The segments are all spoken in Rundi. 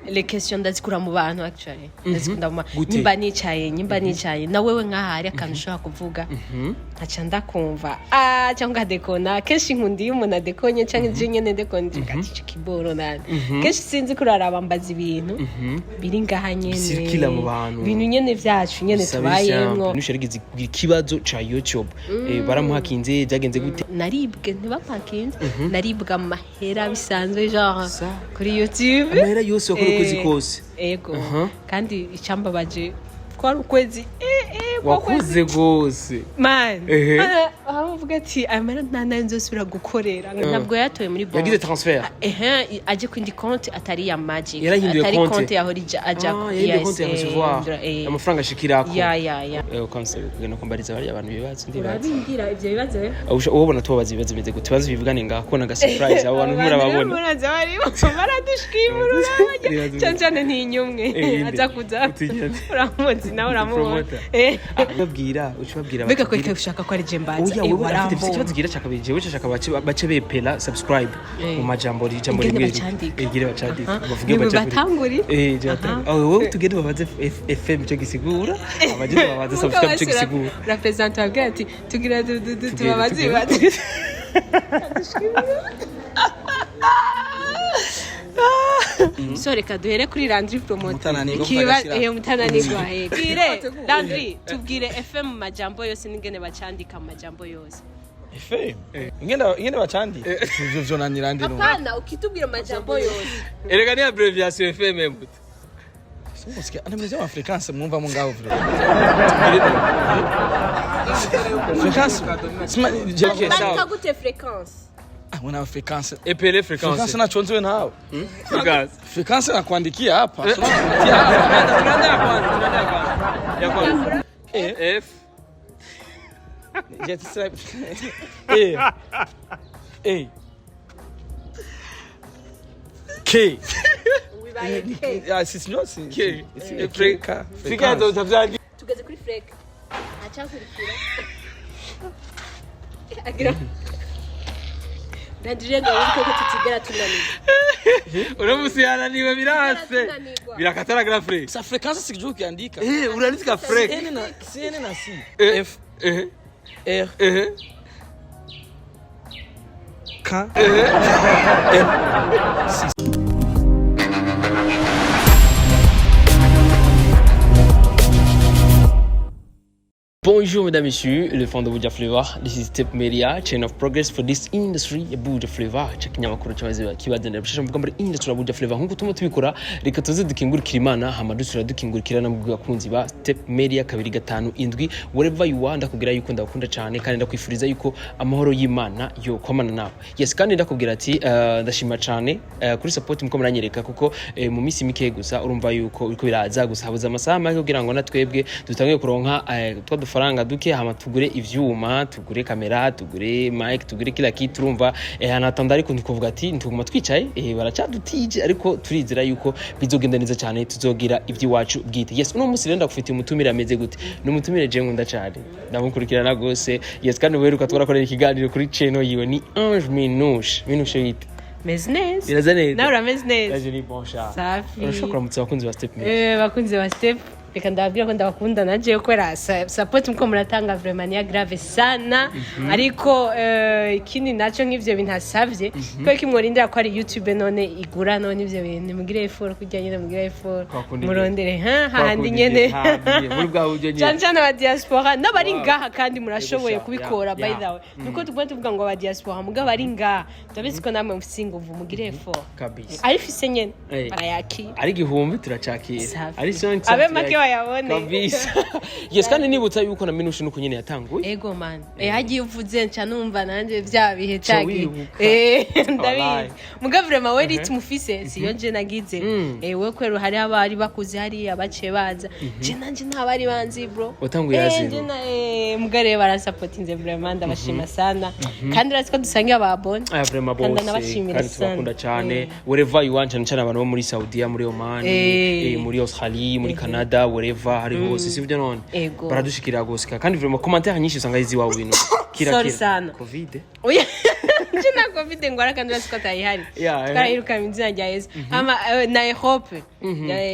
Les questions ndazikura mu bantu, actually ndazikunda mu Gute? Nyimba nicaye na wewe, nkaha hari akantu ushobora kuvuga nkaca ndakumva, ah, cyangwa nkadekona. Kenshi nkunda iyo umuntu adekonye cyangwa je nyene ndekonye ico kiboro nani. Kenshi sinzi kuraraba, mbaza ibintu biri ngaha nyene, Bisirikira mu bantu. Ibintu nyene vyacu nyene tubayemwo. Minouche yarigeze kugira ikibazo ca YouTube, baramuhakinze, byagenze gute? Naribwe, ntibampakinze, naribwa amahera bisanzwe, genre Sa. kuri YouTube. Amahera yose wakora ukwezi kose? Ego. Kandi icambabaje kwari ukwezi kwa Wakuze rwose. Man. Aho uvuga ati aya mahera nta nayo nzosubira gukorera, ntabwo yatoye muri banki. Yagize transfert. Ehe, aje kwindi konti atari iya Magic. Yarahinduye atari konti. Konti yahora ija aja. Ah, yahinduye konti ya recevoir amafaranga ashikirako. Ya. Ukamusaba kugenda kumbariza bariya abantu ibibazo, ndibaza. Urabingira ivyo bibazo we? Ubona tubabaza ibibazo bimeze gute? Ibibazo bivugane ngaho kubona aga surprise, abo bantu ntimurababona. Muraza barimo baradushwimurura. Ibibazo. Cyane cyane ntinyumwe Inde. aza kuza. Utinya. Uramuzi nawe, uramubona. Promoter. Ubabwira, uca ubabwira. Mbega Batubwire. kwereka ushaka ko ari je mbaza? Oya, Eh, wewe afite warambonye. ikibazo gira cya kabiri. Jewe nshaka bace bepela subscribe mu majambo, ijambo Ingene rimwe. bacandika. Ingene bacandika. Bavuge. Niwe bace batangurira. Je batangure. Oh, wowe tugende babaze FM cyo gisigura, abaje babaze subscribe cyo gisigura. Urapresenta, wabwira ati tugira tubabaze Tugende. ibibazo. So reka duhere kuri Landry Promoter. Mutananirwa mutagashira. Mutananirwa. Tubwire Landry, tubwire FM mu majambo yose n'ingene bacandika mu majambo yose. FM ingene bacandika, ivyo vyonanira ndi no. Apana, ukitubwira amajambo yose. Erega ni abbreviation FM mbuto. Simusikia ana mzee wa fréquence, mwumva mu ngaho vrai fréquence. Sima je. Okay, Bandika sawa. gute fréquence? Ah, una fréquence. Epele Fréquence fréquence. nacho nziwe nawe. Fréquence. Fréquence nakuandikia hapa. So, nakuandikia hapa. Tunaanza ya kwanza, tunaanza ya kwanza, ya kwanza. F. Je tisa A A K. Wibaye K. Ya si si si. K. Si Fre- K. Fréquence utavyandika. Tugeze kuri frek, acakurikira agira Landry rega wibuke ko tutigera tunanirwa. Uno musi yananiwe birase. Tunanirwa. Birakatara grand frère. Sa fréquence sikijua ukiandika. Unaandika frek. N na C N na C. F. F R K M C. Bonjour mesdames, messieurs, le fond de Buja Flavor. This is Step Media, chain of progress for this industry ya Buja Flavor. Cha kinyamakuru cyamaze kibazanira bishasha mvuga muri industry ya Buja Flavor. Nkuko tuma tubikora, reka tuze dukingurikira Imana, hama dusura dukingurikira na bakunzi ba Step Media 257. Wherever you are, ndakubwira yuko ndakunda cyane kandi ndakwifuriza yuko amahoro y'Imana yo kwamana nawe. Yes, kandi ndakubwira ati ndashima cyane kuri support muko muranyereka, kuko mu minsi mike gusa urumva yuko uriko biraza gusa, habuze amasaha make kugira ngo natwebwe dutangiye kuronka twa dufaranga duke, hama tugure ivyuma, tugure kamera, tugure mic, tugure kila kitu. Urumva anatanda, ariko ntikuvuga ati ntuguma twicaye, baracadutije, ariko turizera yuko bizogenda neza cyane, tuzogira iby'iwacu bwite. Yes, uno munsi rero ndagufitiye umutumire ameze gute? Ni umutumire je nkunda cyane, ndamukurikirana gose. Yes, kandi uheruka twarakorera ikiganiro kuri channel yiwe, ni Ange Minouche. Minouche, yite? Meze neza. Biraza neza. Nawe urameze neza? Yaje ni bon chat. Safi. Urashobora kuramutsa abakunzi ba Step Media? Bakunzi ba Step, reka ndababwira ko ndabakunda naje kubera support muko muratanga, vraiment ni grave sana. Ariko ikindi naco, nk'ivyo bintu asavye, kubera ko imworindira ko ari YouTube none igura, none ivyo bintu mugire effort kurya nyene, mugire effort. Twakunda. Murondere ha hahandi Twakunda nyene. igihe, hahandi, muri bwa buryo nyene. Cyane cyane aba diaspora n'abari ngaha, kandi murashoboye Yego sha, kubikora. ya, By ya. the way, nuko tuguma tuvuga ngo aba diaspora, mugabo abari ngaha ndabizi ko namwe mufise inguvu, mugire effort. Kabisa. Arifise nyene barayakira. Ari 1000 turacakira. Safi. Ari 5. Abe make bayabone. Kabisa. Yes, kandi nibutsa yuko na Minouche nuko nyene yatanguye. Ego man, hagiye uvuze nca numva nanje vya bihe cyagiye. Wibuka. Ndabizi. Wallahi. Muga vraiment we rythme ufise siyo nje nagize. We kwera hari abari bakuze hariya baciye baza, je nanje nta bari banzi, bro. Watanguye yazero. Nje muga rero baransapotinze, vraiment ndabashima sana, kandi urazi ko dusangiye ababone. Aya vraiment Kandi bose ndabashimira kandi sana. tubakunda cyane wherever you want, cyane cyane abantu bo muri Saudiya, muri Oman, muri Australia, muri Canada, wherever hari hose, sivyo none? Ego. Baradushikira gose, kandi vraiment commentaire nyinshi usanga ari iziwawe bintu kira Sorry kira. sana. Covid. Oya, nje nagwaye. COVID ngwara kandi urazi ko atayihari. Twarayirukanye mu izina rya Yesu. Ama na Europe.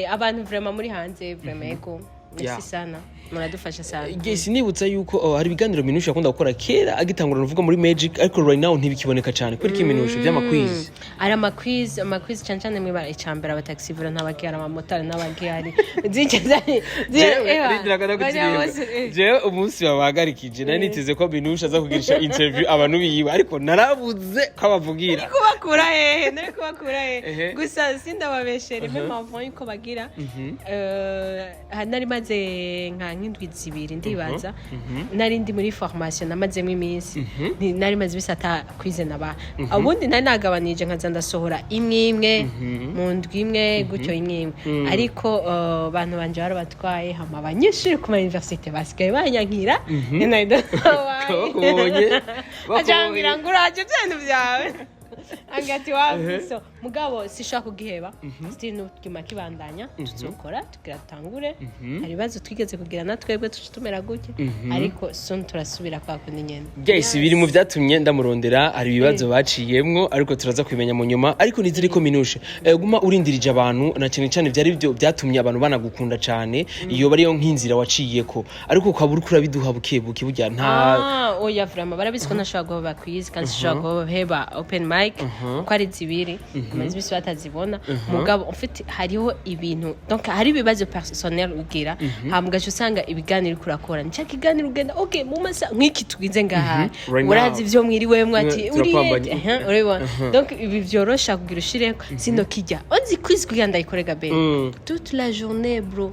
Abantu vraiment muri hanze, vraiment, ego. Merci sana, muradufasha sana. Yes, nibutsa yuko, oh, hari ibiganiro Minushe akunda gukora kera agitangura, nuvuga muri Magic, ariko right now ntibikiboneka cyane. Kubera iki, Minushe, by'ama quiz? Ari ama quiz, ama quiz cyane cyane mwibara icambere, abataxi-vélo n'abagihari, abamotari n'abagihari. Jewe rindira ndagutsiriye. Jewe umunsi babahagarikije nari niteze ko Minushe aza kugirisha interview abantu biwe, ariko narabuze ko abavugira. Kubakura hehe? Nari kubakura hehe? Gusa sindababeshere, même avant yuko bagira, nari maze nka nk'indwi 2, ndibaza nari ndi muri formation, namazemo iminsi. Nari maze iminsi ata quiz naba. Ubundi nari nagabanije, nkaza ndasohora imwe imwe mu ndwi imwe gutyo, imwe imwe, ariko abantu banje barabatwaye, hama abanyeshuri ku ma université basigaye banyankira. And I don't know why. Bakubonye, Acambwira ngo uraje ibintu byawe angati wapi. So mugabo sishobora kugiheba, still nuguma kibandanya, tuzokora tugira dutangure. Hari ibibazo twigeze kugira na twebwe tuca tumera gutya, ariko soon turasubira kwa kundi nyene. Guys, biri mu byatumye ndamurondera. Hari ibibazo baciyemwo, ariko turaza kubimenya mu nyuma. Ariko nizere ko, Minushe, guma urindirije abantu, na cyane cyane byari byo byatumye abantu banagukunda cyane. Iyo bariyo nk'inzira waciyeko, ariko ukaba uriko urabiduha buke buke, burya nta Ah, oya, vraiment barabizi ko ntashobora guheba quiz, kandi sinshobora guheba open mic, ko ari zibiri amaze iminsi batazibona. Mugabo en fait hariho ibintu, donc hari ibibazo personnel ugira, hama ugaca usanga ibiganiro uriko urakora nica kiganiro ugenda, okay, mu masa nk'iki tugize ngaha, Right now. Urazi ivyo mwiriwemwo ati uriye. Turapambanye. Ehe, urabibona. Donc ibi vyorosha kugira ushireko sino kijya onzi quiz kugira ndayikorega be toute la journée, bro.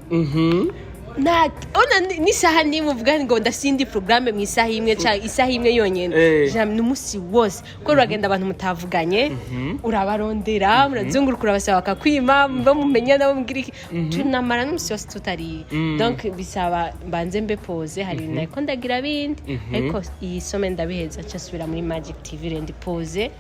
Na ona n'isaha nimwe uvuga ngo ndasindi programme mu isaha imwe cyangwa isaha imwe yonyene. Jamwe n'umunsi wose ko uragenda, abantu mutavuganye urabarondera, murazunguruka, urabasaba bakakwima, bamumenya nabo mubwira iki, tunamara n'umunsi wose tutariye. Donc bisaba mbanze mbe pause. Hari ibintu nariko ndagira bindi, ariko iyi some ndabiheza nca nsubira muri Magic TV rendi pause.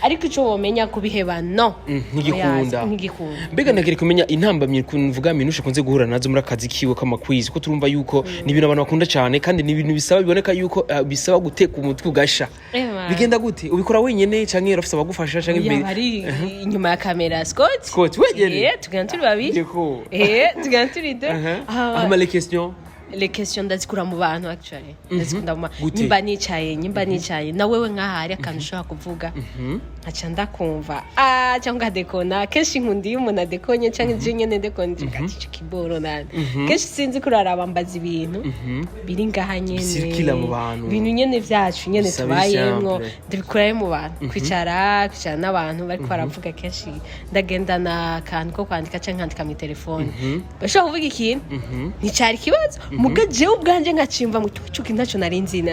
Ariko ico womenya, kubiheba no. Ntigikunda. Oya, ntigikunda. Mbega nagere kumenya intambamyi kuvuga Minushe akunze guhura nazo muri akazi kiwe k'ama quiz, ko turumva yuko ni ibintu abantu bakunda cyane, kandi ni ibintu bisaba, biboneka yuko bisaba guteka umutwe ugasha. Ema. Bigenda gute? Ubikora wenyene canke urafise abagufasha canke Oya, bari inyuma ya kamera, Scott. Scott, wenyene? Tugenda turi babiri. Yego. Tugenda turi deux. Ah, Hama les questions? Les questions ndazikura mu bantu, actually ndazikunda mu bantu. Gute? Nyimba nicaye na wewe nkaha, hari akantu ushobora kuvuga nkaca ndakumva, ah, cyangwa nkadekona. Kenshi nkunda iyo umuntu adekonye cyangwa je nyene ndekonye, ati ico kiboro nani. Kenshi sinzi kuraraba, mbaza ibintu biri ngaha nyene. Bisirikira mu bantu. Ibintu nyene vyacu nyene Bisaba tubayemwo. simple. Ndabikurayo mu bantu, kwicara n'abantu bariko baravuga. Kenshi ndagendana akantu ko kwandika canke nkandika mu telefone. Bashobora kuvuga ikintu nticari ikibazo, muga jewe ubwanje nkacimva mu cucu ntacyo nari nzi na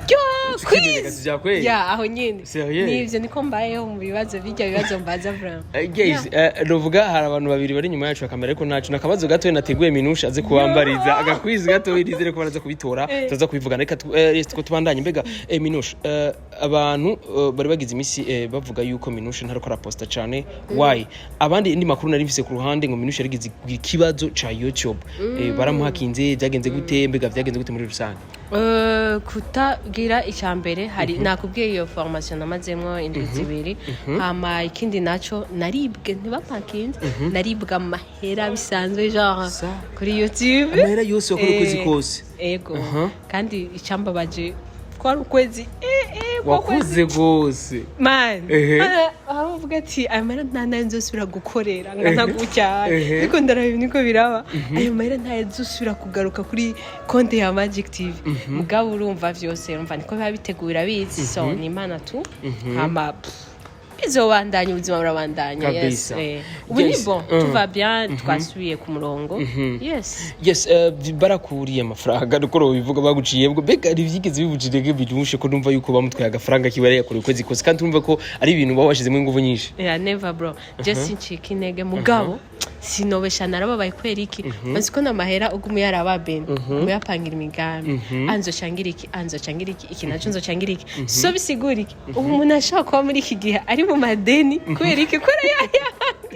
yo quiz. Vya kweli? Ya, aho nyene. Sérieux? Nivyo, niko mbayeho mu bibazo, bijya bibazo mbaza vraiment. Guys, novuga hari abantu babiri bari inyuma yacu ya kamera, ariko ntacu nakabazo gato nateguye Minushe aze kubambariza, aga quiz gato, nizere ko baraza kubitora, tuza kubivugana. Reka yes, two tubandanye. Mbega Minushe, abantu bari bagize imisi bavuga yuko Minushe ntariko araposta cane. Why? Abandi indi makuru nari mfise ku ruhande ngo Minushe yarigize ikibazo ca YouTube, baramuhakinze. Byagenze gute? Mbega byagenze gute muri rusange? Kutagira icya mbere, hari nakubwiye iyo formation namazemwo indwi 2. Hama ikindi naco, naribwe, ntibapakinze, naribwe amahera bisanzwe, genre kuri YouTube. Amahera yose wakora ukwezi kose? Ego. Kandi icyambabaje ko ari ukwezi ko Wakuze gose. Man, aho uvuga ati ayo mahera nta nayo nzosubira gukorera ngana gutya, ariko ndaraba ibintu niko biraba, ayo mahera ntayo nzosubira kugaruka kuri konti ya Magic TV. Mugabo urumva vyose, urumva niko biba biteguye, urabizi. So ni Imana tu. Hama pff, bizobandanya, ubuzima burabandanya, yes. Kabisa. Ubu ni bon, tout va bien, twasubiye ku murongo, yes. Yes, barakuriye amafaranga, nuko bivuga baguciye bwo. Mbega ntibyigeze bibuca intege, Minushe, ko numva yuko bamutwaye agafaranga kiba yakoreye ukwezi kose, kandi urumva ko ari ibintu baba washyizemo ingufu nyinshi? Yeah, never, bro. Just sincika intege, mugabo sinobesha narababaye. Kubera iki? Uzi ko namahera uguma uyaraba, ben uyapangira imigambi, anzocangira iki, anzocangira iki, iki naco nzocangira iki. So bisigura iki? Ubu umuntu ashobora kuba muri iki gihe ari mu madeni. Kubera iki? Kubera yayandi.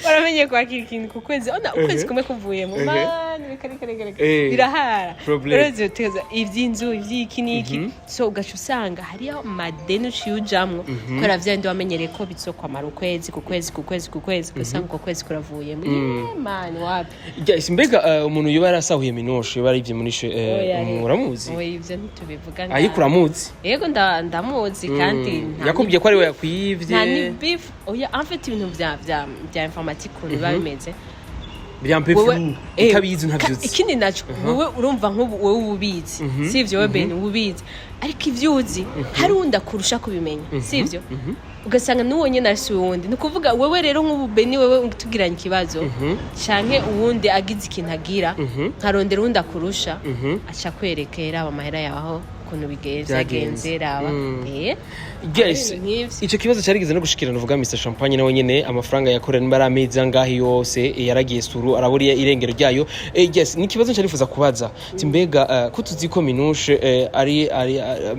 Waramenye kwakira ikintu ku kwezi, ona ukwezi kumwe kuvuyemo, man, reka reka reka reka, birahara. Problem. Uretse uteza iby'inzu, iby'iki n'iki, so ugaca usanga hariyo amadeni uciye ujamwo kubera vya bindi wamenyereye ko bizokwamara ukwezi ku kwezi ku kwezi ku kwezi, ugasanga uko kwezi kuravuyemo. Yeah, man, wapi. Guys, mbega umuntu yoba yarasahuye Minushe, yoba yarivye Minushe, Oya, uramuzi? Oya, ivyo ntitubivuga ngaha. Ariko uramuzi? Yego, ndamuzi kandi Yakubwiye ko ari we yakwivye? Nta ni beef, oya. En fait, ibintu vya informatique ukuntu biba bimeze, Byampe utabizi, ntavyuzi. Ikindi naco, wowe urumva nk'ubu wowe ububizi, sivyo? Wowe Ben ububizi, ariko ivyo uzi hari uwundi akurusha kubimenya, sivyo? Ugasanga n'uwo nyene afise uwundi. Ni ukuvuga wewe rero nk'ubu Beni, wewe tugiranye ikibazo canke uwundi agize ikintu agira, nkarondera uwundi akurusha, aca kwerekera amahera yawe aho ukuntu bigenze. Vyagenze. Yagenze, raba. Guys, Ibintu nk'ivyo. ico kibazo cyarigeze no gushikira nuvuga Mr Champagne, nawe nyene amafaranga yakorera nimba ari amezi angahe yose, yaragiye suru araburiye irengero ryayo. Yes, ni ikibazo cyarifuza kubaza ati mbega ko tuzi ko Minushe ari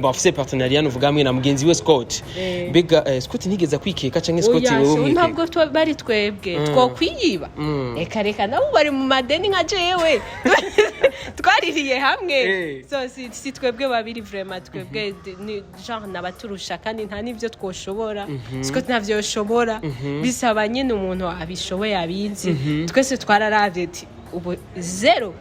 bafise partenariat nuvuga hamwe na mugenzi we Scott, mbega Scott ntigeze akwikeka canke Scott Oya, wewe so umwikeka? ntabwo bari twebwe twokwiyiba. Reka reka, nabo bari mu madeni nka jewe, twaririye hamwe. So si twebwe babiri vraiment, twebwe ni genre nabaturusha kandi nta n'ivyo twoshobora. Siko ntavyo yoshobora, bisaba nyine umuntu abishoboye, abizi. Twese twararavye ati ubu zéro.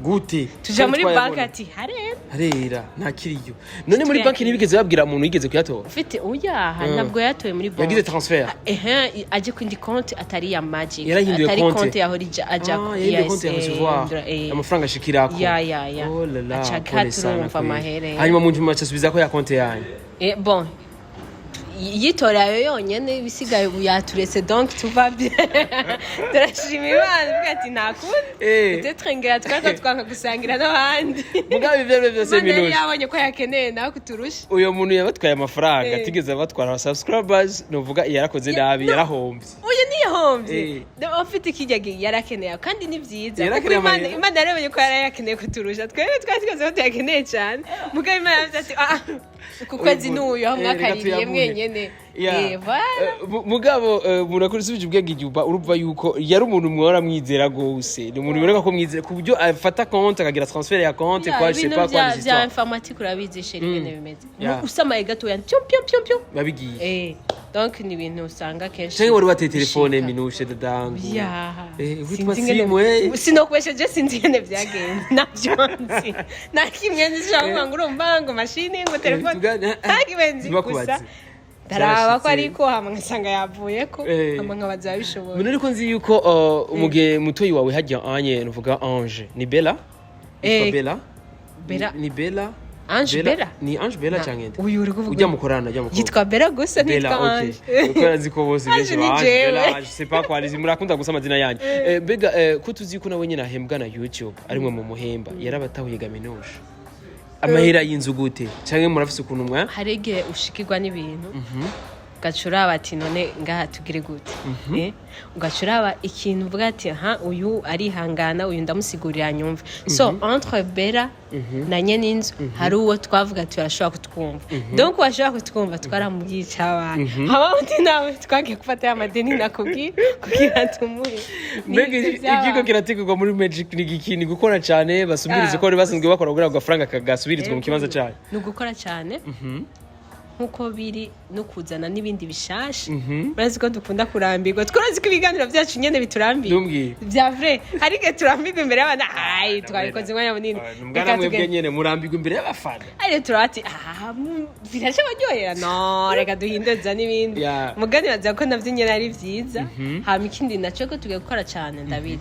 Gute? Tuja Kandi muri twayabona. banki ati harera. Harera, ntakiriyo. None muri banki ntibigeze babwira umuntu yigeze kuyatora? Ufite uyaha, ntabwo yatoye muri banki. Yagize transfert? Ehe, aje kundi konti atari ya Magic. Yarahinduye Atari konti. konti yahora ija aja. Ah, yahinduye konti ya recevoir amafaranga ashikirako. Ya. Oh la la, Aca pole sana katurumva kweli. amahere. Hanyuma mu nyuma acasubiza ko ya konti yanyu? Bon, yitoreye ayo yonyene, ibisigaye ubu yaturetse, donc tuva bien, turashima Imana, ivuga ati nta kundi. Peut-être ngira twariko twanka gusangira n'abandi. Mugabe ivyo arivyo byose, Imana yari Minushe, yabonye ko yakeneye nawe kuturusha. Uyo muntu yabatwaye amafaranga, atigeze abatwara aba subscribers, nuvuga yarakoze nabi. No. Yarahombye. Uyu niyahombye. Ufite ikijya gihe yarakeneye, kandi ni byiza kuko Yarakeneye Imana amahera. Imana yarabonye ko yarayakeneye kuturusha twebwe. Twari twese ko tuyakeneye cyane, mugabo Imana yavuze ati ah, uku kwezi n'uyu aho Reka mwakaririye tuyamuhe. mwenyene. Voilà. Mugabo umuntu usubije ubwenge igihuba, urumva yuko yari umuntu mwora mwizera gose, ni umuntu biboneka ko mwizera ku buryo afata konti akagira transfert ya konti, Ya, quoi, je sais ibintu pas quoi, vya les vya histoires. informatique urabizi chéri ingene bimeze. Ya. Usamaye gatoya, pyo pyo pyo pyo. Babigiye. Donc ni ibintu usanga kenshi Canke wari wateye telefone, bishika. Minushe dadangu? Ya. Witwa Sinzi ingene- simu, eh. Sinokubesheje, sinzi ingene vyagenze, navyo nzi, nta kimwe nzi. Ushobora kuvuga ngo urumva ngo mashini, ngo telefone, nta kimwe nzi. Ntibakubaze. Gusa ndaraba ko Vyarashitse. ariko hama ngasanga yavuyeko, hama nkabaza ababishoboye. None ariko nzi yuko umuge mutoyi wawe hajya anye nuvuga Ange ni Bella. Yitwa Bella. Bella. Ni Bella. Ange Bella? Ni Ange Bella canke nde? Uyu uri kuvuga Ujya mukorana, ujya mukobwa. Yitwa Bella gusa, Bella, ntitwa okay. Ange. Kuko nzi ko bose Ange benshi ni ba Ange jewe. Bella, je sais pas quoi, les murakunda gusa amazina yanyu. Mbega ko tuzi ko nawe nyine ahembwa na YouTube, ari mwe mu muhemba, yarabatahuye ga Minushe amahera y'inzu gute? Canke murafise ukuntu mwa Hari igihe ushikirwa n'ibintu, ugaca uraba ati none ngaha tugire gute? Ugaca uraba ikintu uvuga ati ha, uyu arihangana, uyu ndamusigurira nyumve. So entre Bera na nyene inzu hari uwo twavuga ati arashobora kutwumva, donc washobora kutwumva twaramubwiye icyabaye. Haba undi nawe twagiye gufata ya madeni nakubwiye kugira tumuhe. Ni Mbega ivyo vyabaye. ikigo kirategurwa muri Magic ni iki? Ni gukora cyane, basubirize ko bari basanzwe bakora kugira ngo agafaranga kagasubirizwe mu kibanza cyayo? Ni ugukora cyane nk'uko biri no kuzana n'ibindi bishasha. Urazi ko dukunda kurambirwa, twarazi ko ibiganiro byacu nyene biturambiye. Ntumbwire. Bya vrai, hari igihe turambirwa imbere y'abana, ayi twabikoze umwanya munini. Mbwana Reka mwebwe tugende. nyene murambirwa imbere y'abafana. Ariyo turaba ati ah, biracabaryohera, no reka duhinduza n'ibindi. Mugani baza ko navyo nyene ari vyiza. Hama ikindi naco ko tugiye gukora cyane, ndabi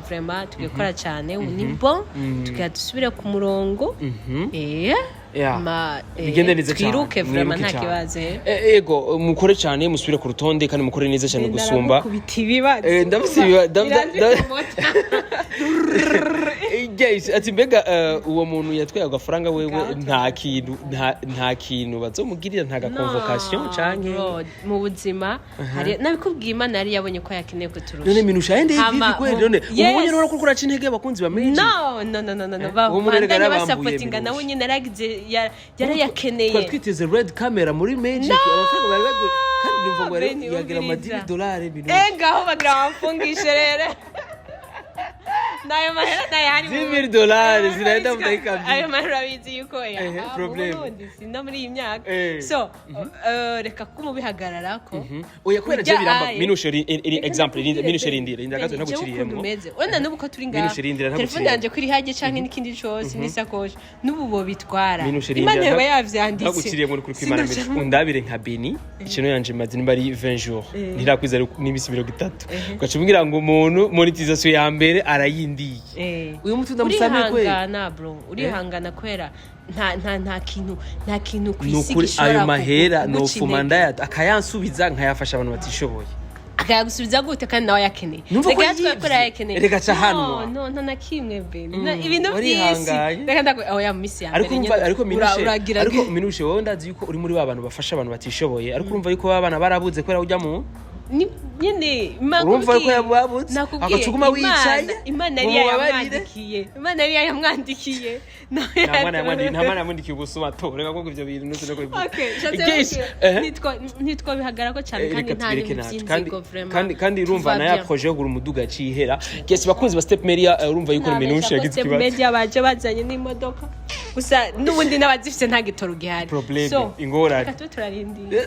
vraiment tugiye gukora cyane, ubu ni bon, tugira dusubire ku murongo. Ma, Bigende neza cyane. twiruke vraiment, Mwiruke nta cyane. kibazo. Ego, mukore cyane, musubire ku rutonde kandi mukore neza cyane gusumba. Narakubita ibibazo. Ndafise Biranzwe. Guys, ati mbega uwo muntu yatwaye agafaranga wewe, Gato. nta kintu bazomugirira, nta ga convocation canke? Bro, mu buzima hari nabikubwiye, Imana yari yabonye ko yakeneye kuturusha. None Minusha ende Hama, hivi kweli? None Yes. ubu nyene urakora uraca intege abakunzi ba Magic? No, no, no, no, no, no. Uwo muntu erega Babandanye yarabambuye basapotinga nawe Minusha. nyine yaragize. Yarayakeneye. Twari twiteze red camera muri Magic, amafaranga bari baguye, kandi numva ngo Beni, yagira umviriza. amadini dolari minute. Ngaho bagira bamfungishe rero, nayo mahera nayo hari $10,000 zinaenda mu dakika 2. Ayo mahera urabizi yuko Ehe, mu problème. Burundi si no muri iyi myaka. So reka ko mubihagararako. Oya, kubera je Ujya biramba. aye. Minushe, iri exemple, minushe, rindira, rindira gato. Jewe ukuntu Ntaguciriyemwo. umeze, wenda n'ubu ko turi ngaha, Minushe, rindira, telefone ntaguciriyemwo. yanje ko iri hajye canke n'ikindi cose n'isakoshi, n'ubu bo bitwara. Minushe, Imana rindira. yaba yavyanditse. Ntaguciriyemwo, ni ukuri kw'Imana. Sinoja. Minushe, undabire nka Beni, ikintu yanje maze nimba ari 20 jours, ntirakwiza n'imisi 30, ugaca umbwira ngo umuntu monétisation ya mbere arayindiye. Uyu mutu ndamusame kwe. Urihangana bro, urihangana kubera nta kintu ku isi Nukuri gishobora ayo mahera kuguca nofuma intege. ndaya akayansubiza, nkayafasha abantu batishoboye. Akayagusubiza gute kandi nawe ayakeneye? Numva ko Reka yatwaye yivye. ko arayakeneye. Reka aca ahanwa. No, nta na kimwe be. Ibintu by'isi, Warihanganye. reka ndakwe oya, mu misi ya Ariko mbere urumva nyene, ariko Minushe, uragira ariko Minushe, wowe ndazi yuko uri muri ba bantu bafasha abantu batishoboye, ariko urumva yuko ba bana barabuze kubera ujya mu Nyene Urumva ko yabuze, nakubwiye, agaca uguma wicaye, Imana ngo yari mubabarire. yayamwandikiye, Imana yari yayamwandikiye. Nta mwana yamwandikiye, nta mwana yamwandikiye ubusuma to. Reka ko ivyo bintu nuzi no kubivuga. Okay, nshatse Guys, kubwira, ntitwo bihagarara ko cyane, kandi Reka nta tubireke n'ibintu nacu. by'inzigo Kandi vraiment. kandi urumva Tuva na ya bien. projet yo kugura umuduga yaciye ihera. Yes, bakunzi ba Step Media, urumva yuko Nabesha Minushe ko yagize Step ikibazo. Media baje bazanye n'imodoka gusa, n'ubundi n'abazifite nta gitoro gihari. Problème, So, ingorane. reka tube turarindiye.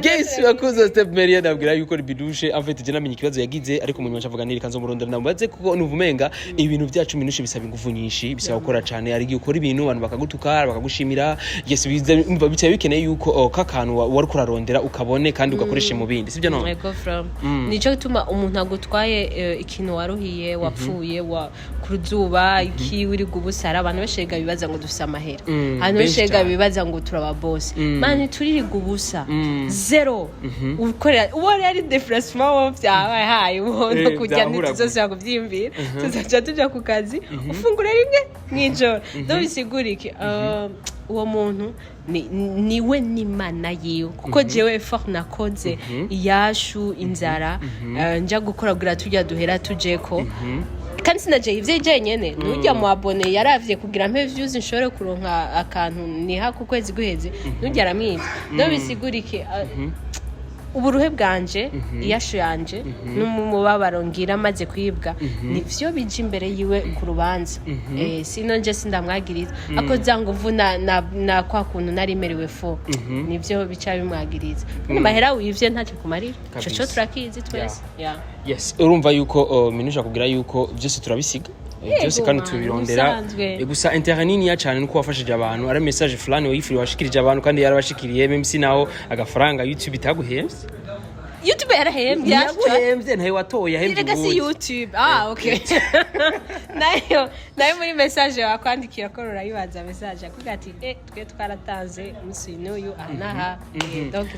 Guys, bakunzi ba Step Media, ndabwira yuko Minushe en fait je namenye ikibazo yagize, ariko mu nyuma ncavuga nti reka nzomurondera ndamubaze, kuko numva umenga ibintu byacu, Minushe, bisaba ingufu nyinshi, bisaba gukora cyane. Hari igihe ukora ibintu abantu bakagutuka, bakagushimira. Yes, umva bicaye bikeneye yuko kakantu wari kurarondera ukabone kandi ugakoreshe mu bindi, sibyo? No. Yego, from nico gituma umuntu agutwaye ikintu waruhiye, wapfuye wa ku ruzuba iki wiriga ubusa. Hari abantu benshi rega bibaza ngo dufise amahera, abantu benshi benshi rega cyane. bibaza ngo turaba boss. Man, tuririga ubusa, zéro ukorera uwo rero ari déplacement wo byabaye haye umuntu kujya Byahura. Ntituzosubira kuvyiyumvira, tuzaca tuja ku kazi, ufungura rimwe mw'ijoro. Donc bisigura iki? Uwo muntu niwe n'Imana yiwe, kuko jewe effort nakoze, iyashu inzara, nja gukora kugira tujya duhera tujeko, kandi sinaje ivyo jenyene, nujya mu abonné yaravye kugira mpe views nshobore kuronka akantu niha ku kwezi guheze, nujya aramwivye. Donc bisigura iki? Uburuhe bwanje, iyashu yanje n'umubabaro ngira maze kwibwa, nivyo bija imbere yiwe ku rubanza. Sino nje sindamwagiriza ako za nguvu na kwa kuntu nari merewe fo, nivyo bica bimwagiriza. Kandi mahera wivye ntacyo kumarira ico. Kabisa. Co turakizi twese, yeah. Yes, urumva yuko Minushe akubwira yuko byose turabisiga. Byose kandi man, tubirondera. ubusanzwe. Gusa intérêt niniya cyane nuko wafashije abantu, ari message fulani wayifuriye washikirije abantu, kandi yarabashikiriye, même si naho agafaranga YouTube itaguhembye. YouTube yarahembye. Ntiyaguhembye, ntayo watoye, yahembye Erega si ubundi. YouTube. Ah, okay. Nayo muri message wakwandikira ko rurayibaza message akubwira ati twe twaratanze umunsi n'uyu aha n'aha. Donc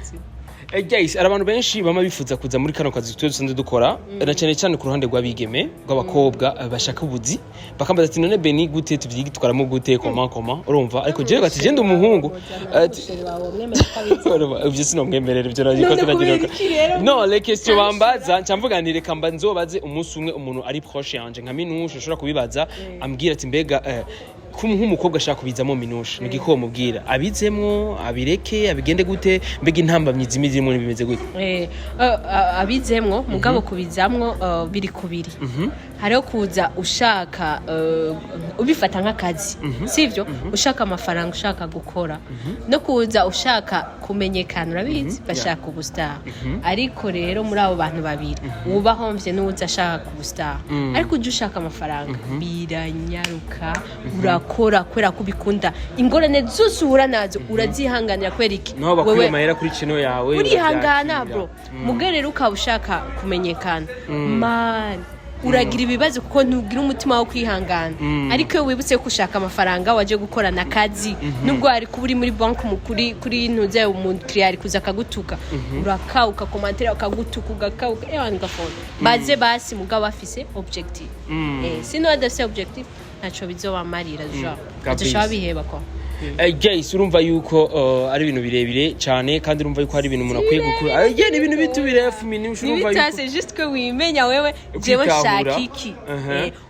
Guys, hari abantu benshi bama bifuza kuza muri kano kazi twe dusanzwe dukora, na cyane cyane ku ruhande rw'abigeme, rw'abakobwa, bashaka ubuzi, bakambaza ati: "None Beni, gute tuvyitwaramo, gute, comment?" Urumva, ariko jewe gati je ndi umuhungu. Urumva, ivyo sinomwemerera ivyo nabyo ko None tunagira. kubera iki rero? No, les questions bambaza, nca mvuga nti reka mba nzobaze umunsi umwe umuntu ari proche yanje nka Minushe, ushobora kubibaza, ambwira ati mbega nk'umukobwa ashaka kubizamo, Minushe, ni igiko mubwira abizemwo, abireke, abigende gute? Mbega intambamyi zimwe zirimo bimeze gute? Abizemwo, mugabo kubizamwo biri kubiri. Hariho kuza ushaka ubifata nk'akazi, sivyo, ushaka amafaranga, ushaka gukora, no kuza ushaka kumenyekana, urabizi, bashaka ubustar. Ariko rero muri abo bantu babiri, uba homvye n'uwuza ashaka ubustar. Ariko ujya ushaka amafaranga, biranyaruka, urakora kubera ko ubikunda, ingorane zose uhura nazo urazihanganira. Kubera iki? Naho bakuye amahera kuri channel yawe, urihangana uravyakira. Bro, muge rero ukaba ushaka kumenyekana, man, uragira ibibazo kuko ntugira umutima wo kwihangana. Ariko iyo wibutse ko ushaka amafaranga, waje gukorana akazi, nubwo wari kuba uri muri banki kuri ntuze, umukiriya ari kuza akagutuka, urakawuka, commentaire akagutuka, ugakawuka, ewa ngafona baze basi, mugabo bafise objectif. Sino badafise objectif, ntaco bizobamarira, genre Kabisa. bazoshobora biheba kwa. Guys, urumva yuko ari ibintu birebire cyane, kandi urumva yuko hari ibintu umuntu akwiye gukura. Yeah, ni ibintu bitu birefu minusha, urumva yuko Ntibitase, juste ko wimenya wewe: jewe Kwitahura. nshaka iki.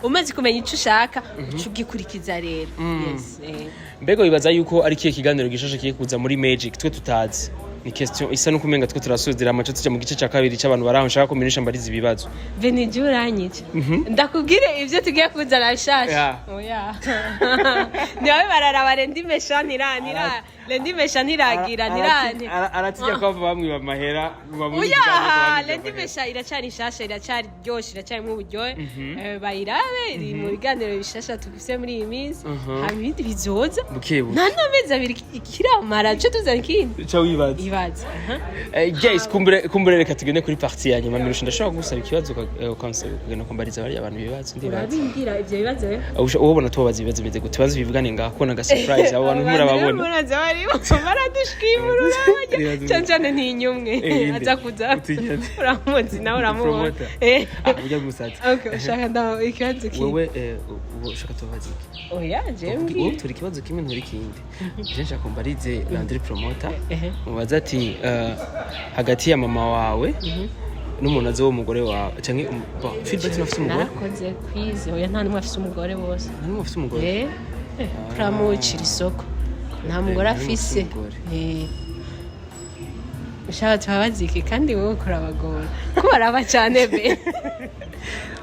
Umaze kumenya icyo ushaka, uca ugikurikiza rero. Yes. Mbega wibaza yuko ari kihe kiganiro gishasha kigiye kuza muri Magic twe tutazi? Ni question isa nuko umenga twe turasozera amaco, tuja mu gice ca kabiri c'abantu baraho. Nshaka ko Minusha mbariza ibibazo. Beniji, uranyica. Ndakubwire ibyo tugiye kuzana bishasha? Yeah. Oya, nibabe bararaba rendimesha ntira rendimesha ntiragira ntirane. Aratinya ko bava bamwiba amahera. Oya, rendimesha iracyari nshasha, iracyari ryoshe, iracyarimo uburyohe. Bayirabe, iri mu biganiro bishasha tufise muri iyi minsi. Haba ibindi bizoza. Buke buke. Nta n'amezi 2 kiramara, cyo tuzana ikindi. Ca wibaza. Ibaze, aha. Guys, kumbure reka tugende kuri partie ya nyuma. Mirusha, ndashobora kugusaba ikibazo, ukansaba kugenda kumbariza bariya abantu ibibazo, ndibaza. Urabimbwira ivyo bibazo we? Ubona tubabaza ibibazo bimeze gute? Ibibazo bivugane ngaho, kubona aga surprise, abo bantu ntimurababona. Muraza barimo baradushwimura, urabona cyane cyane ntinyumwe. Inde. Aza kuza. Utinyane. Uramuzi nawe, uramubona. Promoter. Ah, ujya musatsi. Okay, ushaka ndaho ikibazo kimwe? Wewe ubu ushaka tubabaza iki? Oya, je Wowe mbwira. tura ikibazo kimwe, ntura ikindi. Je nshaka kumbarize Landry Promoter. Ehe. Mubaze ati hagati ya mama wawe n'umuntu azi w'umugore wawe canke bon, Philbert ntafise umugore? Narakoze quiz. Oya, nta n'umwe afise umugore bose. Nta n'umwe afise umugore? Turamucira isoko, nta mugore Nta n'umwe afise afise. umugore. Ushaka tubabaze iki? Kandi wowe ukurabagora ko baraba cyane be.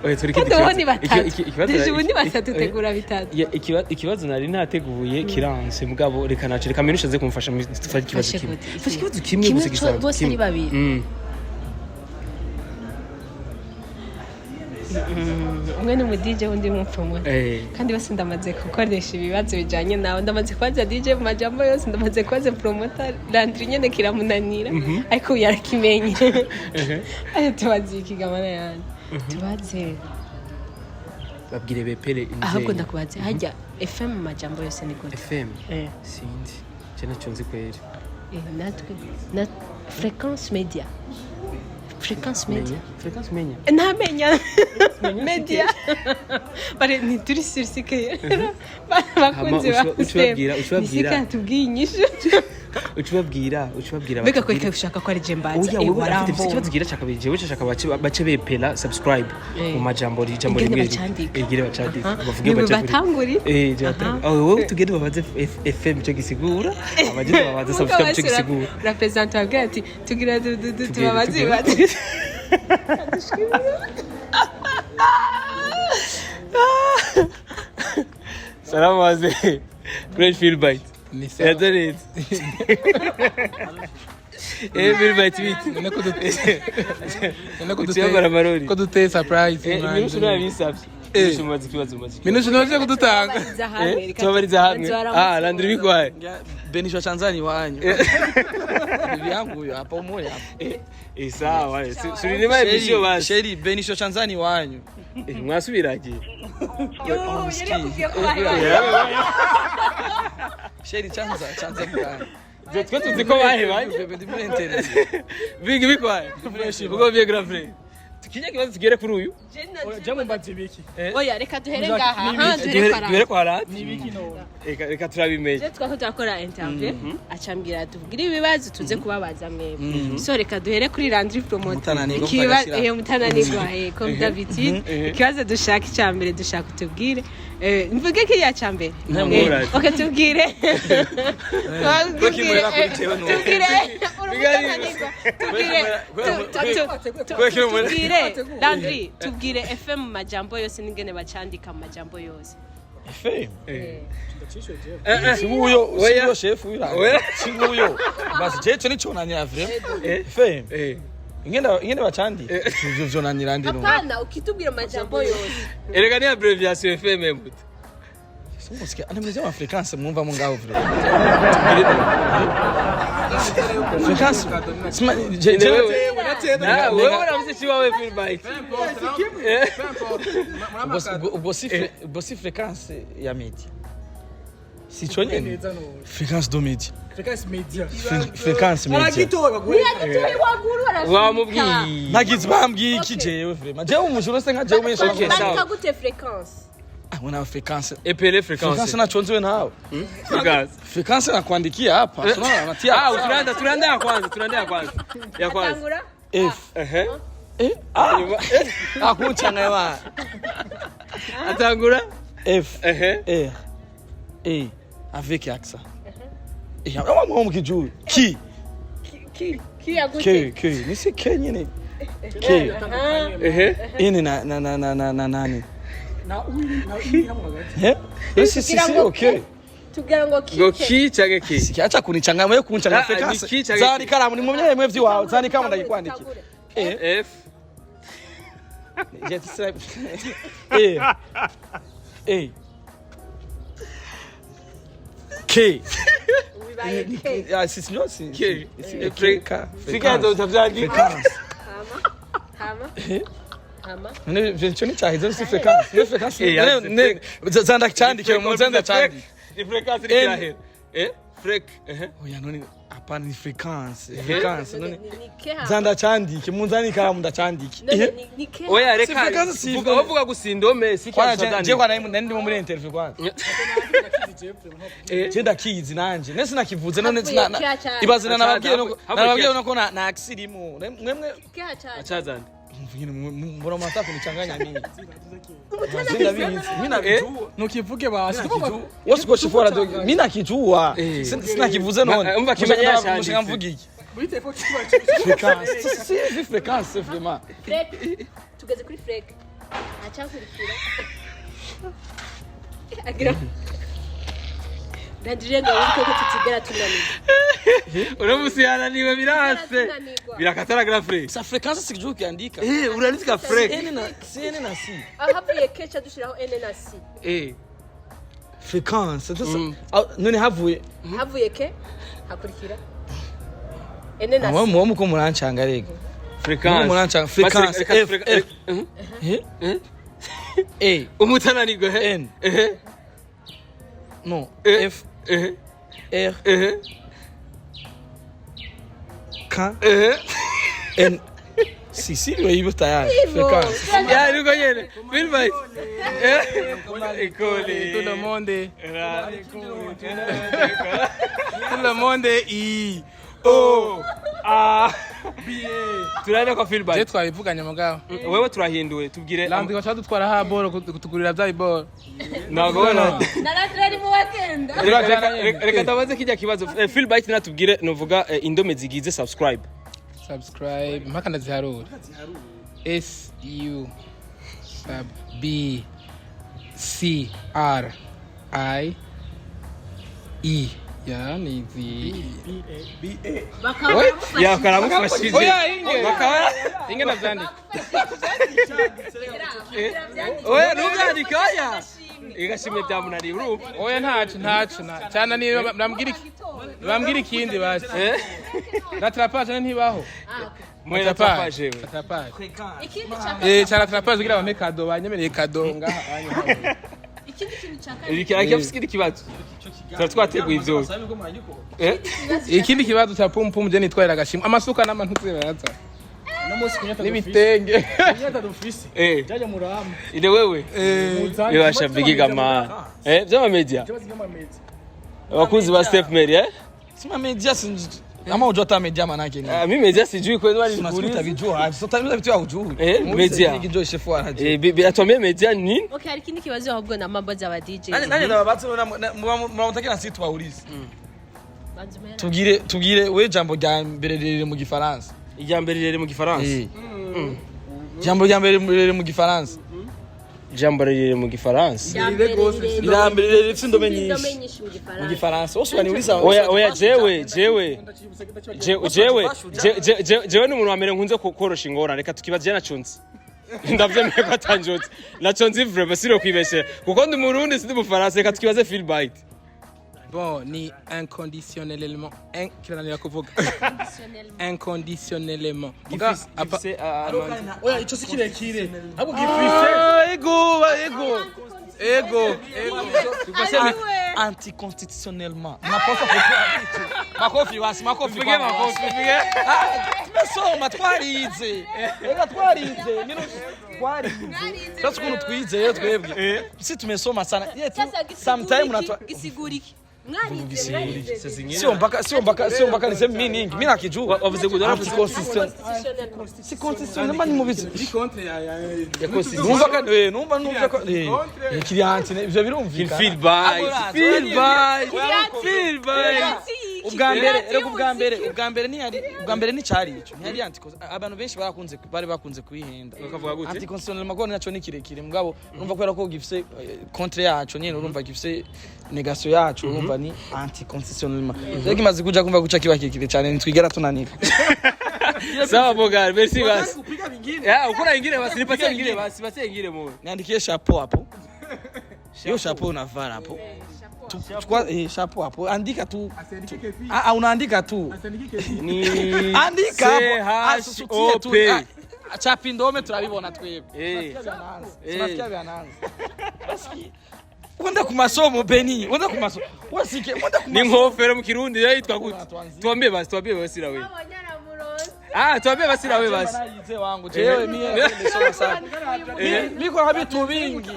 Oya, turi ikindi Kandi ubu ni kibazo. batatu. Ikibazo Deje ubu ni batatu, tegura bitatu. Ya, ikibazo nari nateguye kiranse, mugabo reka nace, reka Minusha aze kumufasha dufate ikibazo Fashe kimwe. gute? Fashe ikibazo kimwe Kimwe gusa gisanzwe. bose ari Kimwe. babiri. Umwe ni umu DJ, undi ni umupfumu. Kandi bose ndamaze gukoresha ibibazo bijanye nawe. Ndamaze kubaza DJ mu majambo yose, ndamaze kubaza promoter Landry nyene kiramunanira, ariko ubu yarakimenye. Ayo, tubaze ikigamana yanjye, tubaze. Babwire bepere. Ahubwo inzenya. ndakubaze, hajya FM mu majambo yose ni gute? FM? Sinzi, je naco nzi kweri. Natwe na Fréquence Media, Fréquence Media. Fréquence menya. Ntamenya media bari ntituri surisike bakunzi ba Hama ucubabwira- nisike yatubwiye inyishu. Ucubabwira Mbega batubwire. ko ushaka ko ari je mbaza? Oya, wewe afite Warambonye. ikibazo gira cya kabiri. Jewe nshaka bace bepera subscribe mu majambo, ijambo Ingene rimwe. bacandika. Igire bacandika. Bavuge Niwe bace batanguri. Je batanguri. Oh, wowe tugende babaze FM cyo gisigura, abagende babaze subscribe cyo gisigura. Urapresente, wabwira ati tugira tubabaze ibibazo. Salamu wazee. Great Philbite. Ni sawa. Yadaretse. Philbite bite? None ko Uciyambara amarori. ko duteye surprise. Minusha nabisavye. Minusha mubaze ikibazo, mubaze ikibazo. Minusha ntoje kudutanga. Tubabariza hamwe, reka Tubabariza hamwe. bazobaramutse. Ah, Landry bikwaye. Benisha chanzani wanyu. Bibi yangu huyo hapa umoja hapa. Sawa. Surinema episode basi. Sheri, Benisha chanzani wanyu. Mwasubiragiye. Yo, yari yakubwiye ko bahebanye. Sheri, chanza chanza mkana. Twe tuzi ko bahebanye. Bebe ndi muri internet. Big bikwaye. Ubwo bien grand frère. Tukinya kibazo tugere kuri uyu. Jambo, mbaze biki? Oya, reka duhere ngaha, ha, duhere kwa Duhere kwa Rati. Ni biki none? Reka turabimenye. Je twako turakora interview, acambwira tubwire ibibazo tuze kubabaza mwebwe. So reka duhere kuri Landry Promoter. Mutananirwa mutagashira. Mutananirwa, comme d'habitude. Ikibazo dushaka icya mbere, dushaka utubwire. Mvuge kiriya cya mbere. Ntamwuraje. Okay, tubwire. Kwekimurera kuri jewe none. Tubwire uri mutananirwa. Tubwire tubwire Landry, tubwire FM mu majambo yose n'ingene bacandika mu majambo yose. FM. Singuyo, singuyo chef uyu. Singuyo. Basi je cyo niconanira vraiment. FM. Ingenda bacandi. Ivyo vyonanira ndi no. Hapana, ukitubwira amajambo yose. Erega ni abbreviation FM mbuto. Simusikia. Ana mzee wa fréquence mwumva mu ngaho vraiment. Fréquence. Sima je je Ah, wewe uravuze chiwawe Philbite. Ubwo si fréquence ya media. Si cyo nyene. Fréquence do media. Fréquence Media. Fréquence media. Aragitora guhera. Wamubwiye. Nagize bambwiye iki jewe vraiment. Jewe umujura se nka jewe umenyesha Okay, amakuru. sawa. Bandika gute fréquence? Ah, mwana fréquence. Epele Fréquence fréquence. nacho nziwe nawe. Fréquence. Fréquence nakuandikia hapa. Tunaona natia. Ah, tunaanza tunaanza ya kwanza, tunaanza ya kwanza. Ya kwanza. Tangura. F. Ehe. Eh? Ah, ah kunchanga wa. Atangura. F. Ehe. R. E. Avec accent. Eh, ama mwa mkijui. Ki. Ki ki ya gute. K K. Ni si K nyene. K. Ehe. Ine na na na na na na nani. Na uyu na uyu hamwe hagati. Eh? Ni si si Kugira si ngo okay. Tugira ngo ki. Ngo ki canke ki? Siki acha kunichanga mwe kunchanga Ah, fréquence. ni ki canke Zani ki? karamu ni mwenyewe mwe vyiwawe. Zani kama ndakikwandikia. Eh. F. Je sais. Eh. Eh. K. Bibaye K. Ah, si si si. K. Si K. K. Fréquence utavyandika. Fréquence. Hama. Hama. Ne je ni cyahize si fréquence. Ne fréquence. Eh, Ne ne zanda cyandike mu zanda cyandike. Ni fréquence ni kirahera. Eh? Frek. Ehe. Oya none hapana ni fréquence. Fréquence none Ni K hama. zanda cyandike mu nzani karamu ndacandike. None ni K. Oya Si reka. fréquence si Vuga bavuga gusa indome si Kwana cyane. je kwana nari ndimo muri interview kwanza. Eh. Je ndakizi nanje. Nese nakivuze none Havuye kya cyane. ibazina nababwiye no Havuye nababwiye kya- no ko na axirimo. Mwemwe K cyane. Achazande. Mvugine mbona mnataka kunichanganya mimi. Mimi nakijua. Nukivuge basi. Wewe siko shifora dogo. Mimi nakijua. Eh. Sina kivuze none. Umva kimenya yashanditse. Mushinga mvuga iki? Muri telefone kiba Fréquence. Si si fréquence vraiment. Frek. Tugeze kuri Frek. Acakurikira. Agira. Ndadire ngo wibuke ko tutigera tunanirwa. Uno yananiwe birase. Tunanirwa. Birakatara grand frère. Sa fréquence sikijua ukiandika. Eh, urandika frek. N na C N na C. Ahavuye K ca dushiraho N na C. Eh. Fréquence. Sasa none havuye. Havuye K hakurikira N na Mwa C. mwa muko muranchanga rega. Fréquence. Muranchanga fréquence F F. Eh? A Umutananirwa he? N. Eh. No. Eh. F Eh. R Eh. K Eh. N Si si ndio hivyo tayari. Fréquence. Ya nuko nyene. Philbert. Eh. Ekole. Tout le monde. Tout le monde I O A B Turaenda kwa Je Philbert. twabivuganye mugabo. Wewe turahinduwe tubwire. Landry kwa dutwara ha boro kutugurira bya boro. Ntabwo wena. Naradire ari mu bagenda. Reka tabaze kijya kibazo. Philbert natubwire novuga indome zigize subscribe. Subscribe mpaka ndaziharura. S U sub B C R I E ya ni zi Bakaba Ya karamufashije. Oya inge Bakaba inge ndavyandika. Oya ntubyandike oya. Igashimwe byamunaniye urumva. Oya ntaco ntaco cyane ni bambwira iki bambwira ikindi basi. Eh? Rattrapage ntibaho. Mwe rattrapage we. Rattrapage. Ikindi cya Eh cha rattrapage kugira bampe kado banyemereye kado ngaha. ikindi kintu cya kabiri. Iki akafise ikindi kibazo. Tuba twateguye ivyo. Eh? Ikindi kibazo cha pum pum je nitwarira agashimwe amasuka n'amantuze baraza. N'ibitenge. Eh. Ide wewe. Bibasha bigiga ma. Eh, vyama media. Abakunzi ba Step Mary eh? Sima media si ama unajua hata media maana yake ni. Ah, mi media sijui kwani wali Unasikia nikuuliza. utabijua. Sasa vitu ya hujui. Eh, media. Kijua shefu anajua. Eh, bibi atuambie media ni nini? Okay, hari ikindi kibazo ahubwo na mambo z'aba DJ. Nani nani ndababatse mnamutaka na sisi tuwaulize. Banza umera. Tubwire tubwire we jambo rya mbere riri mu Gifaransa. Ijya mbere riri mu Gifaransa. Jambo rya mbere riri mu Gifaransa. Ijambo riri mu Gifaransa. Rya mbere rirerire. Rya mbere riri rifite indome Indome nyinshi. nyinshi mu Mu Gifaransa. Gifaransa. Wose waniuliza. Oya oya jewe jewe jewe jewe ni umuntu wa mbere nkunze korosha ingorane reka tukibaze naco nzi. Ndavyemeye ko atanjotse. Naco nzi vraiment siro kwibeshera. Kuko ndi Murundi sindi Mufaransa reka tukibaze Philbert. Bon, ni inconditionnellement kirananira kuvuga. Inconditionnellement. Muga apa Oya ico si kirekire. Ah, ego ego ego ego. Anticonstitutionnellement. Mnapaswa kutoa vitu. Makofi basi, makofi Tupige kwanza. makofi, tupige. Ah, tumesoma, twarize. Reka twarize. Mimi twarize. Sasa ukuntu twize rero twebwe. Si tumesoma sana. Ye tu Sasa sometime unatoa gisigura iki? Mwarize, mwarize. Sio mpaka niseme mimi ningi. Mimi nakijua. Wavuze gute? Waravuze Anticonstitutionnel. Si constitutionnellement ni mubizi. Contre ya ya Ya constitution. Numva ko numva ko kiri anti ivyo birumvikana. Feel by, feel by, feel by. Ubwa mbere rero, ubwa mbere ntiyari, ubwa mbere nticyari ico, ntiyari anti. Abantu benshi bari bakunze kuyihenda. Bakavuga gute? Anticonstitutionnel mago naco ni kirekire, mugabo urumva kubera ko gifise contre yaco nyene, urumva gifise négation yaco, urumva ni anticonstitutionnellement. Rero kimaze kuja kumva guca kiba kirekire cyane, ntitwigera tunanira. Sawa Bogari, merci basi. Ya, ukora ingine basi, nipatie ingine basi, nipatie ingine mo. Niandikie chapeau hapo, hiyo chapeau unavaa hapo. Chukua chapeau hapo, andika tu. Ah, ah, unaandika tu. Ni Andika hapo. Ah, C H susutie O tu. P. Ah, chapa indome turabibona twebwe. Tunasikia vya nanzi. Basi wenda ku masomo, Beni, wenda ku masomo, wasike wenda ku Ni masomo. nkofero mu Kirundi yitwa gute? Tuambie basi, tuambie basi nawe. Ah, tuambie basi nawe basi. Narize wangu, jewe mie nimesoma sana. Mimi kwa vitu vingi.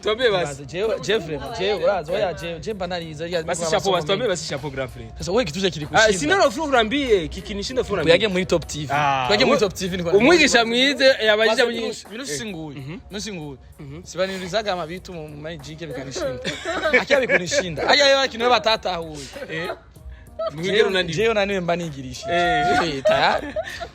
Tuambie basi. Jewe Jeffrey, jewe urazi, oya, jewe je mba narize. Basi chapeau basi, tuambie basi chapeau, grand frère. Sasa wewe kituje kiri Ah, kushinda. sina ufuru urambie, kikinishinda ufuru urambie. Tuyage muri Top TV. Ah, Tuyage muri Top TV niko. Umwigisha mwize yabajije Minusi minusi nguyu. Minusi nguyu. Sibanirizaga amabitu mu magic bikanishinda. Akia bikunishinda. Aya yo kintu batatahuye. Mwigero unandi. Jewe naniwe mba nigirishije. Eh. Tayari.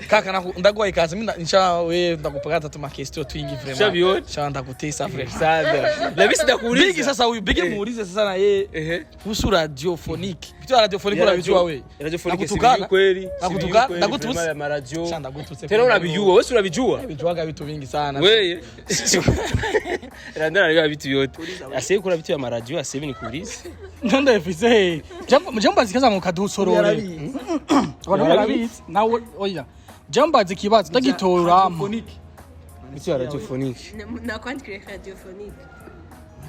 Kaka ndaguha ikaze, mimi nisha we ndakupaka tu ma question twingi vraiment. Shabiyote. Sha ndakutesa vraiment. Sana. Na bisi ndakuuliza. Bigi sasa, huyu Bigi muulize sasa na yeye kuhusu radiophonique. Vitu ya radiophonique unavijua wewe? Radiophonique Nakutukana. si kweli. Nakutukana, ndakututse. Maradio. Sha ndagututse. Tena unavijua, wewe si unavijua? Vijuaga vitu vingi sana. Wewe. Randana anajua vitu vyote. Asiye kula vitu vya maradio, asiye nikuulize. Ndandafise jambo zikaza mu kadusorore abantu barabizi nawe. Oya, jambo ikibazo ndagitoramo. Vitu vya radiophonique. Nakwandikire radiophonique.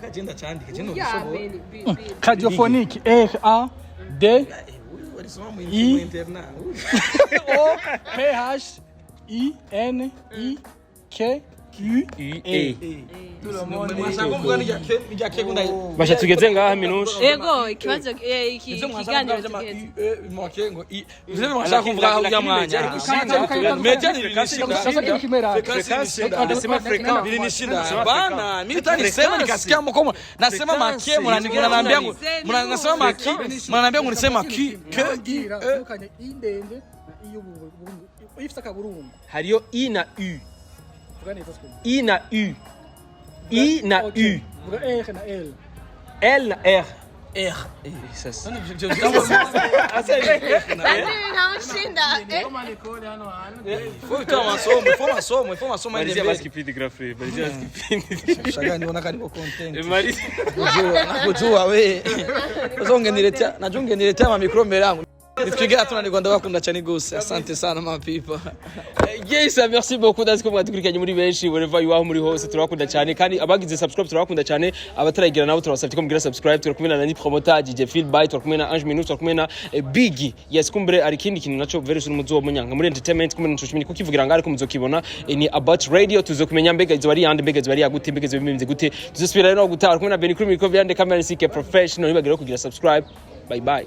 Agenda candike, je Ya ndobishobora. Beni, B B. Radiophonique, R A D Walisoma mu I- internat. O P H I N I K U U E. Basha Basha tugeze ngaha minushe. Ego ikibazo iki ikiganiro tugeze. Mwashaka kuvuga ujya mwanya. Meja nilinishinda. Sasa kitu kimera. Nasema fréquence. Nilinishinda. Bana, mimi tani sema nikasikia mko nasema makie, mnaniambia mnasema maki, mnaniambia mnisema ki ke i e. Tandukanye i ndende na i y'uburungu ifite akaburungu. Hariyo I na U. Vuga neza siko. I na U. I na U. Vuga R na L. L na R. R. Sasa. Ntawushinda. Faut kutoa masomo, faut masomo, faut masomo Malizia ende basi mbele. kipindi, grand frère. Malizia basi kipindi. Shagani niona karibu content. Malizia. Nakujua, nakujua we. Sasa ungeniletea, najua ungeniletea ma micro mbele yangu. Nitwigera tunanirwa, ndabakunda cyane gose. Asante sana ma people. Yes, merci beaucoup ndazi ko mwadukurikiranye muri benshi wherever you are, muri hose turabakunda cyane, kandi abagize subscribe turabakunda cyane, abataragira nabo turabasabye ko mugira subscribe. Turi kumwe na Nani Promoter, DJ Phil Byte, turi kumwe na Ange Minus, turi kumwe na Big. Yes, kumbere ari ikindi kintu naco very soon muzobonye nka muri entertainment, kumwe na Ncushimini kukivugira ngari ko muzokibona, ni about radio. Tuzokumenya mbega izo bari yande, mbega izo bari yagute, mbega izo bimeze gute. Tuzosubira rero gutaha kumwe na Benny kuri micro, behind the camera CK Professional. Nibagire kugira subscribe. Bye bye.